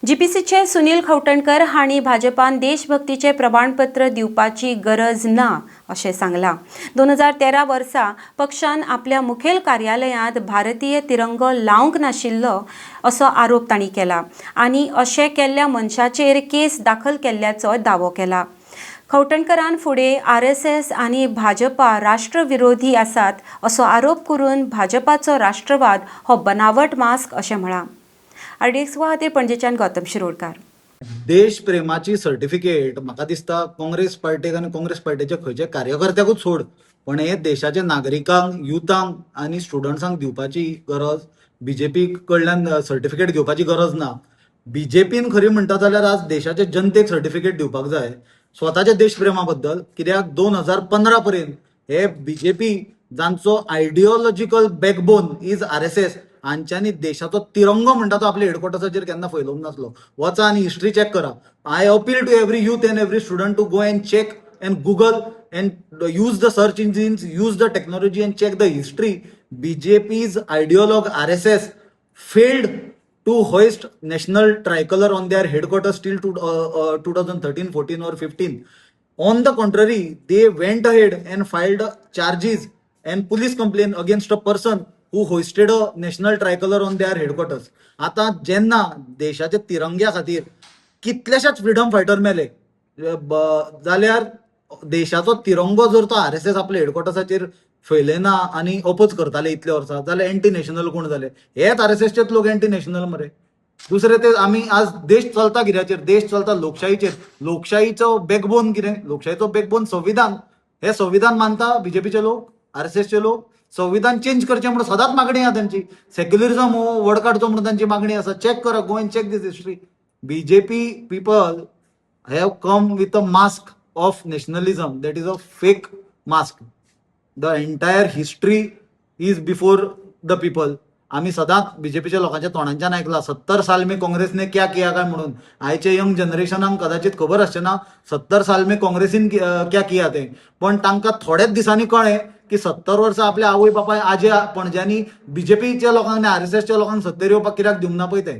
जीपीसीचे सुनील खवटणकर हांणी भाजपान देशभक्तीचें प्रमाणपत्र दिवपाची गरज ना अशें सांगलां. 2013 वर्सा पक्षान आपल्या मुखेल कार्यालयांत भारतीय तिरंगो लावंक नाशिल्लो असो आरोप तांणी केला आनी अशें केल्ल्या मनशाचेर केस दाखल केल्ल्याचो दावो केला. खवटणकरान फुडें आरएसएस आनी भाजपा राष्ट्रविरोधी आसात असो आरोप करून भाजपाचो राष्ट्रवाद हो बनावट मास्क अशें म्हळां. आरडीएक्स खातीर पणजेच्यान गौतम शिरोडकार. देश प्रेमाची सर्टिफिकेट म्हाका दिसता काँग्रेस पार्टीक आनी काँग्रेस पार्टीच्या खंयच्या कार्यकर्त्याकूच सोड, पण हे देशाच्या नागरिकांक, युथांक आनी स्टुडंट्सांक दिवपाची गरज बीजेपी कडल्यान सर्टिफिकेट घेवपाची गरज ना. बीजेपीन खरी म्हणटा जाल्यार आज देशाच्या जनतेक सर्टिफिकेट दिवपाक जाय स्वताच्या देशप्रेमा बद्दल, कित्याक 2015 पर्यंत हे बीजेपी जांचो आयडियोलॉजिकल बॅकबोन is RSS, हांच्यांनी देशाचो तिरंगो म्हणटा तो आपल्या हेडक्वॉर्टर्साचेर केन्ना फैलोवंक नासलो. वचा आनी हिस्ट्री चॅक करा. I appeal to every youth and every student to go and check and Google and use the search engines, use the technology and check the history. BJP's ideologue RSS failed to hoist national tricolor on their headquarters till 2013, 14 or 15. On the contrary, they went ahead and filed charges and police complaint against a person who hoisted a national tricolor on their headquarters. आता जेन्ना देशाच्या तिरंग्या खातीर कितलेशेच freedom fighter मेले जाल्यार देशाचो तिरंगो जर तो आरएसएस आपल्या हेडक्वॉर्टर्साचेर फैलयना आनी अपोज करताले इतले वर्सां, जाल्यार एंटी नॅशनल कोण जाले? हेच आरएसएसचेच लोक एंटी नॅशनल मरे. दुसरे ते आमी आज देश चलता कित्याचेर? देश चलता लोकशाहीचेर. लोकशाहीचो बॅकबोन कितें? लोकशाहीचो बॅकबोन संविधान. हे संविधान मानता बीजेपीचे लोक, आरएसएसचे लोक? संविधान चेंज करचें म्हणून सदांच मागणी आहा तांची. सेक्युलरिझम हो व्हड काडचो म्हणून तांची मागणी आसा. चॅक करा, go and check this history. BJP people have come with a mask of nationalism that is a fake mask. The entire history is before the people. आम्ही सदांच बीजेपीच्या लोकांच्या तोंडांच्यान आयकला, 70 साल में काँग्रेसने क्या किया काय म्हणून. आयच्या यंग जनरेशनाक कदाचित खबर आसचें ना 70 साल में काँग्रेसीन क्या किया तें, पण तांकां थोड्याच दिसांनी कळ्ळें की 70 वर्सां आपल्या आवय बापाय, आजे पणज्यांनी बीजेपीच्या लोकांक आनी आरएसएसच्या लोकांक सत्तेर येवपाक कित्याक दिवंक ना पळय तें.